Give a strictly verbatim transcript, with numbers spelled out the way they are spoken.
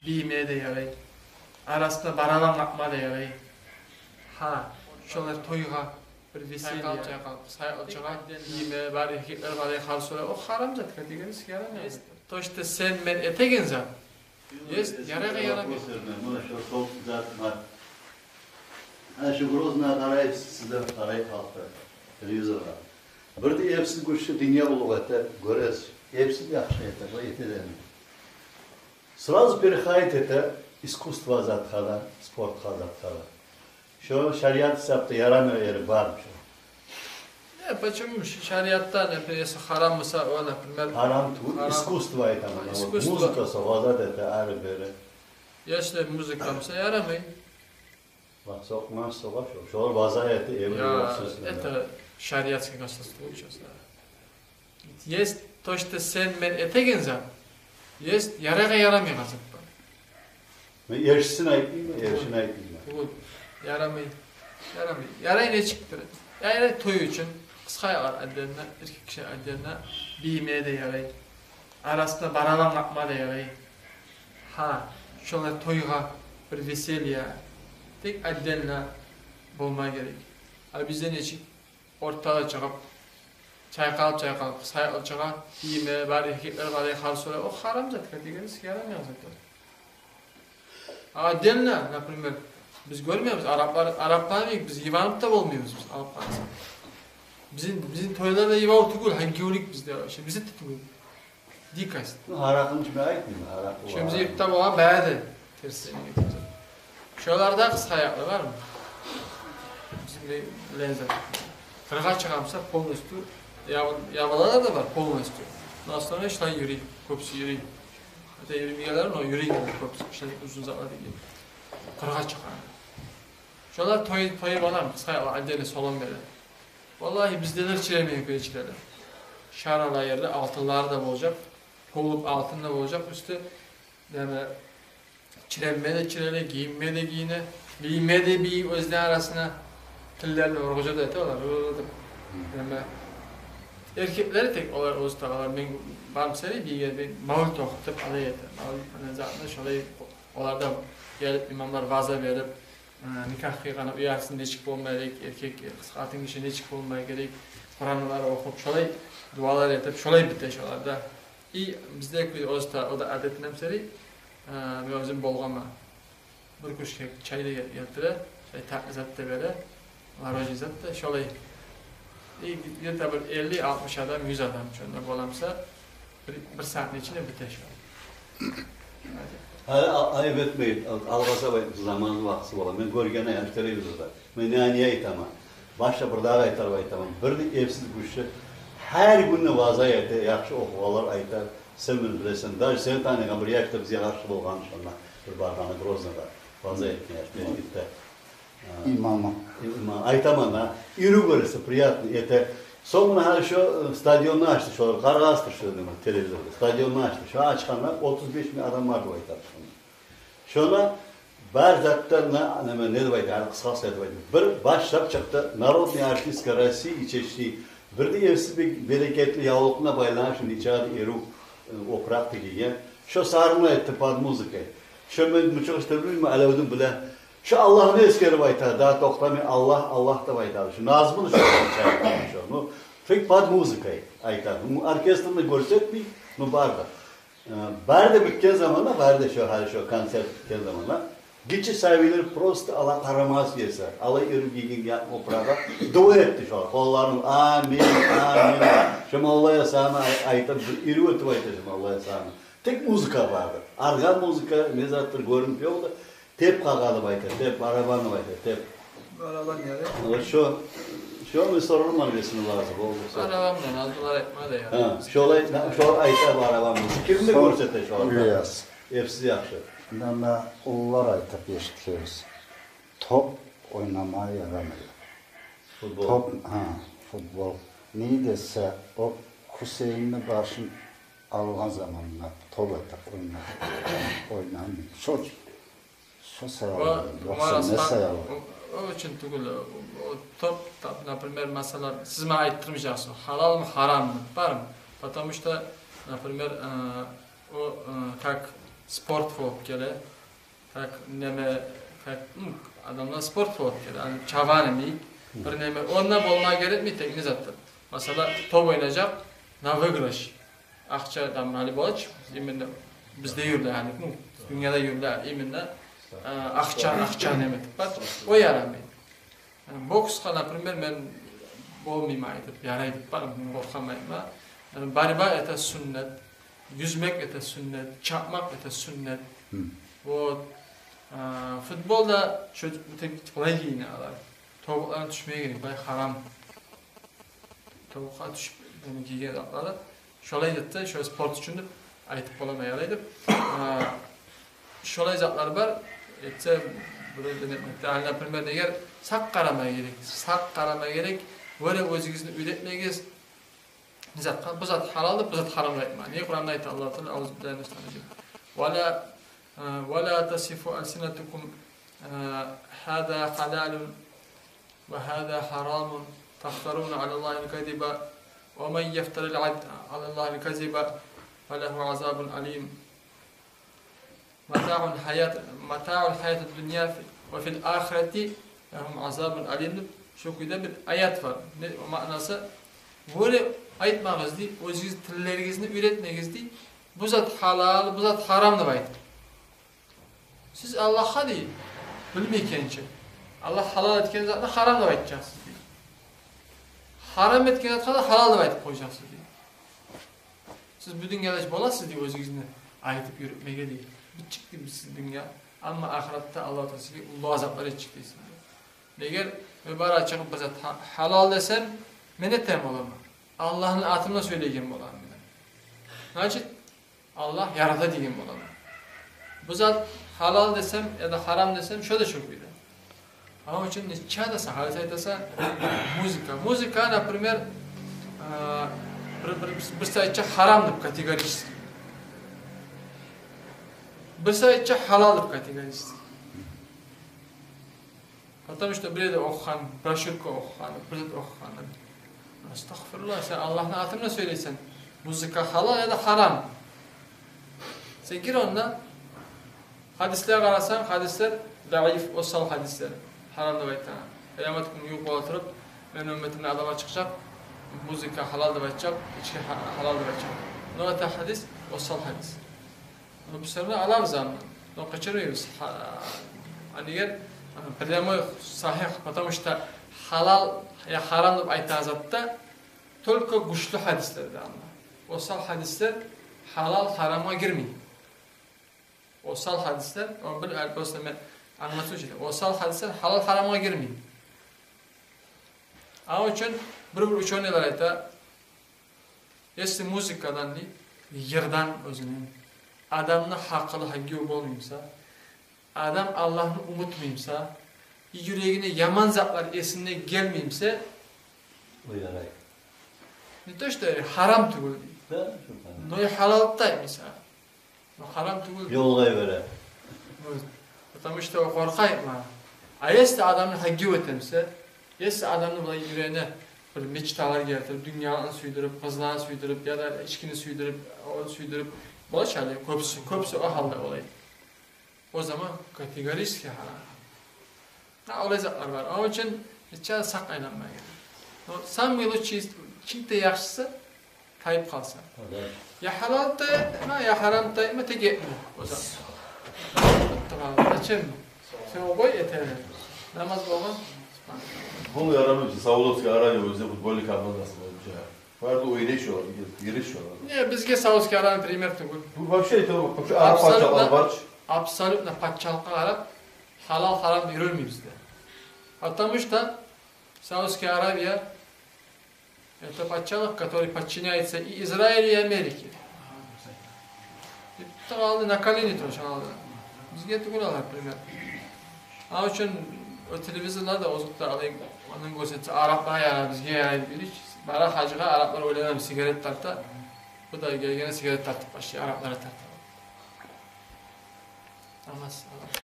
бийиме де ярай. Арасында барабан къакъма да ярай. Гьа, шолар тойгъа, бир веселье. Чайкъалып, чайкъалып, саякълы чыгъа, бийиме, бар эркеклер, бар, гьар шолар. О гьарам зат, категорически ярамай. То, что сен, мен этеген зат. Есть, ярайгъа ярамай. Муна шо сол зат бар. Гьа, шо Грозныйгъа къарайсыз, сиз де къарай халкъ да, телевизоргъа. Бир де эпсиз гючлю дюнья уллу эте, гёресиз. Эпсиз яхшы эте, бу эте де. Сразу переходит эте искусство затгъа да, спортгъа затгъа да. Шо шариат гьисапда ярамай ери бармы шо? Э, почему? Ш-, шариатда, например, если гьарам буса, о, например, гьарам тюгюл, гьарам. Искусство айтаман, вот искусство. Музыка согъа зат эте, ары-бери. Если музыка буса, ярамай. Бакъ, сокъмас согъа шо. Шолар база эте, эмир ёкъ сёз. Я, это шариатский государство сейчас, да. Есть то, что сен, мен этеген зат. Есть ярайгъа ярамайгъан зат бар. Мен эршисин айтмайман, эршин айтмайман. Тюгюл, ярамай, ярамай. Ярай нечикдир? Ярай той учун, къызгъа ярай отдельно, эркек гиши отдельно, бийиме де ярай. Арасында барабан къакъма да ярай. Гьа, шолар тойгъа, бир веселье. Тек отдельно болма герек. А бизде нечик? Ортагъа чыгъып, чайкъалып, чайкъалып, саякълы чыгъа, бийиме, бар эркеклер, бар, гьар шолар. О гьарам зат, категорически ярамайгъан зат. А отдельно, например, биз гёрмейбиз, араплар, араплар йимик биз йыбанып да болмайбыз биз, алып къарасанг. Бизин, бизин тойлар да йыбав тюгюл, гьанги гюлюк бизде, вообще, бизде де тюгюл. Дикость. Ну, гьаракъыны ичме айтмайман, гьаракъы бар. Шо бизин юртда болгъан бары да терс сени гетип. Шоларда къысгъа аякълы бармы? Бизин бе-, билеген зат. Къыргъа чыгъамса полностью, яб-, ябылалар да бар полностью. Но основной шулай юрюй, кёбюсю юрюй. Гьатта юрюмейгенлер, но юрюйгенлер кёбюсю, шулай узун затлар деген. Къыргъа чыгъа. Шолар той, той боламы, къысгъа аякълы отдельно салон бере. Валлагьи, бизделер чиремейген кюйде чирелер. Шарала ерли, алтынлары да болажакъ, толуп алтын да болажакъ уьстю. Неме, чиренме де чиреле, гийинме де гийине, бийиме де бийий оьзлени арасына. Тиллерин ургъужа да эте олар, ыр-ыр деп. Неме, эркеклер тек олар оьзю тагъалар, мен бармы сени бийге, мен мавлид охутуп алай эте. Мавлид, ана затны шолай олар да гелип, имамлар ваза берип, э, никагь къыйгъанда уьй арасында нечик болма герек, эркек, къыз, къатын гиши нечик болма герек, Къуранлар охуп, шолай дуалар этип, шолай бите шолар да. И бизде кюй оьзю де, о да адетинде сери, э, мен оьзюм болгъанман. Бир кюшге чай да гел-, гелтире, шолай татли зат да бере, мороженое зат да, шолай. И где-то бир элли, алтмыш адам, юз адам шонда боламса, бир, бир сагьатны ичинде бите шо. Гьали а-, айып этмей, ал-, алгъасап айтмаса, заманы вакътиси бола. Мен гёргенмен, гьали телевизорда. Мен не, не айтаман? Башда бир дагъы айтарман, айтаман. Бир де эпсиз гючлю. Гьар гюн де ваза эте, яхшы охугъанлар айта. Сен муну билесен. Даже сени таныйгъан бир яшда бизге къаршы болгъан шонда. Бир баргъанда Грозныйгъа. Ваза этген яшда, Мешитде. Имамы. Имам, айтаман да, ирив гёресе, приятный эте. Сонг муна гьали шо, э, стадионну ачды шолар, къарагъансыздыр шо, неме, телевизорда. Стадионну ачды. Шо ачгъанда отуз беш минг адам бар деп айтады шонда. Шонда бар затдан, неме, не деп айтайым, къысгъасы деп айтайым. Бир башлап чыкъды, народный артистка России и Чечни. Бир де эпсиз бе-, берекетли явлукъ булан байланышып, нечакъы да ирив, э, опуракъ да гийген. Шо сарынлар этди под музыкой. Шо мен мычыгъыштырып билмеймен, Алавдин биле. Шо Аллагьны эсгерип айта, да токътамай Аллагь, Аллагь деп айта. Шо назмуну шо чакъыргъан шо. Ну, тек под музыкой айта. Ну, оркестрни гёрсетмей, ну, бары да. Э, бары да битген заманда, бары да шо, гьали шо концерт битген заманда, гиччи сабийлер просто алай къарамас эсе, алай ирив гийген опуракъгъа дуа этди шо. Къолларын, амин, амин. Шо Мавлая сана ай-, айтып, ирив этип айта шо Мавлая сана. Тек музыка барды. Аргъа музыка, не затдыр гёрюнюп ёкъ да, теп къагъа деп айта, теп, барабан деп айта, теп. Барабан яра. Вот шо, шо мен сорарман, эсиме алса, болду, сор. Барабан булан, алдылар айтма да яра. Гьа, шолай, шо айта барабан. Ким де гёрсете шо арада. Ильяс. Эпсиз яхшы. Неме, уллулар айтып эшитгенбиз. Топ ойнама ярамай. Футбол. Топ, гьа, футбол. Неге десе, о Гьюсейинни башын алгъан заманда топ этип ойнады. Ойнамай. Шо, шо саялы, Ва-, ёкъса не Варасан, саялы? О, о учун тюгюл, о, о топ, та-, например, масала, сиз магъа айтдырмажакъсыз, гьалалмы, гьараммы, бармы? Потому что, например, э, о, э, как Спорт болуп геле. Так, неме, так, ну, адамлар спорт болуп геле. Яни чабан йимик, бир неме. Онда болма герекми тек не затда? Масала, топ ойнажакъ, на выигрыш. Акъча дамрали болачы, именно бизде юрюле, яни, ну, дюньяда юрюле, именно, э, акъча, акъча неме этип бар. О ярамай. Яни боксгъа, например, мен болмайман айтып, ярай деп бар, мен къоркъаман айтма. Яни борьба — это суннат, юзмек — это суннат, чапмакъ — это суннат. Гьм. Вот. А, футболда шо тек былай гийине олар. Тобукъларын тюшмеге герек, былай гьарам. Тобукъгъа тюшюп, яни гийген затлары. Шолай этсе, шо спорт учун деп айтып боламан, ярай деп. А, шолай затлар бар. Этсе, бир де этмек. Яни, например, эгер сакъ къарама герек, сакъ къарама герек, оьре оьзюгюзню уьйретмегиз. Не затгъа? Бу зат гьалал деп, бу зат гьарам деп айтма. Неге? Къуранда айта Аллагьу Таала: «Аузу биллагьи минаш шайтанир ражим. Ва ла, э, ва ла тасифу альсинатукум, э, гьаза гьалалун ва гьаза гьарамун, тафтаруна алаллагьил казиба, ва ман яфтари алаллагьил казиба, фалагьу азабун алим. Матаъул гьаят, матаъул гьаятид дунья фи, ва фил ахирати лагьум азабун алим», — деп, шо кюйде бир аят бар. Не маънасы? Оьре айтмагъыз дей, оьзюгюз тиллеригизни уьйретмегиз дей, бу зат гьалал, бу зат гьарам деп айтып. Сиз Аллагьгъа дей, билмейгенче, Аллагь гьалал этген затны гьарам деп айтажакъсыз дей. Гьарам этген затгъа да гьалал деп айтып къояжакъсыз дей. Сиз бу дюньяда боласыз дей, оьзюгюзню айтып юрютмеге дей. Битчик дей сизин дюнья. Амма ахыратда Аллагьу Таала сизге уллу азаплар этежек дей сизге. Неге? Мен бары чыгъып бир зат гьа-, гьалал десем, мен этеген боламан. Аллагьны атында сёйлейген боламан мен. Значит, Аллагь ярата деген боламан. Бу зат гьалал десем яда гьарам десем, шо да шо кюйде. Ону учун нече де сагъа айтаса, музыка. Музыка, например, э, бир, бир, бир, бирси айтажакъ гьарам деп категорически. Бирси айтажакъ гьалал деп категорически. Потому что бир ерде охугъан, брошюрка охугъан, бир зат охугъан. Астагъфируллагь, сен Аллагьны атында сёйлейсен. Музыка гьалал яда гьарам? Сен гир онда. Гьадислеге къарасанг, гьадислер даиф, осал гьадислер. Гьарам деп айтагъан. Къыямат гюн ювукъ бола туруп, мени умметимден адамлар чыкъжакъ, музыка гьалал деп айтажакъ, ички гьа-, гьалал деп айтажакъ. Но это гьадис, осал гьадис. Ону биз сёйлеп алабыз амма. Но къычырмайбыз. Гьа, яни эгер, а, прямой, сагьигь, потому что гьалал я гьарам деп айтагъан затда только гючлю гьадислерде амма. Осал гьадислер гьалал-гьарамгъа гирмей. Осал гьадислер, о бир, просто мен англатып жиберейим. Осал гьадислер гьалал-гьарамгъа гирмей. Ону учун бир-бир учёныйлар айта, если музыкадан, йырдан оьзюню адамны гьакъылы гьагиву болмай буса, адам Аллагьны унутмай буса, юрегине яман затлар эсине гелмей буса, о ярай. Не то что гьарам тюгюл дей. Да, шо гьарам. Но и гьалал да айтмай буса. Но гьарам тюгюл. Ёлгъа йибере. Вот. Потому что о къоркъа айтма. А если адамны гьагиву эте буса, если адамны булай юрегине бир мечталар гелтирип, дюньяны сюйдюрюп, къызланы сюйдюрюп, яда ичкини сюйдюрюп, ону сюйдюрюп, бола чы гьали, кёбюсю, кёбюсю о гьалда олай. О заман категорически гьарам. Гьа, олай затлар бар. Ону учун нече сакъ айланма герек. Но самый лучший, чынтта яхшысы, тайып къалса. Гьа, да. Я гьалал тайма, я гьарам тайма, тек этме. О заман. Битти къалды. Зачем? Сен о къой этер. Намаз болгъан. Бу ярамай, Саудовская Аравия оьзю футбольный командасы болуп чыгъа. Бары да ойнай шолар, бириси шолар. Не, бизге Саудовская Аравия пример тюгюл. Бу вообще, это вообще араб пачалыкълар бар чы. Абсолютно пачалыкъгъа къарап, гьалал-гьарам юрюлмей бизде. Потому что Саудовская Аравия — это пачалыкъ, который подчиняется и Израилю, и Америке. Битти къалды, на колени тура шолар да. Бизге тюгюл олар пример. Ону учун о телевизорларда, озокъда, алай, ону гёрсетсе, араплар ярай, бизге ярай деп, бара гьажгъа, араплар ойлана, сигарет тарта. Бу да гелгенде сигарет тартып башлай, араплар тарта. Намаз.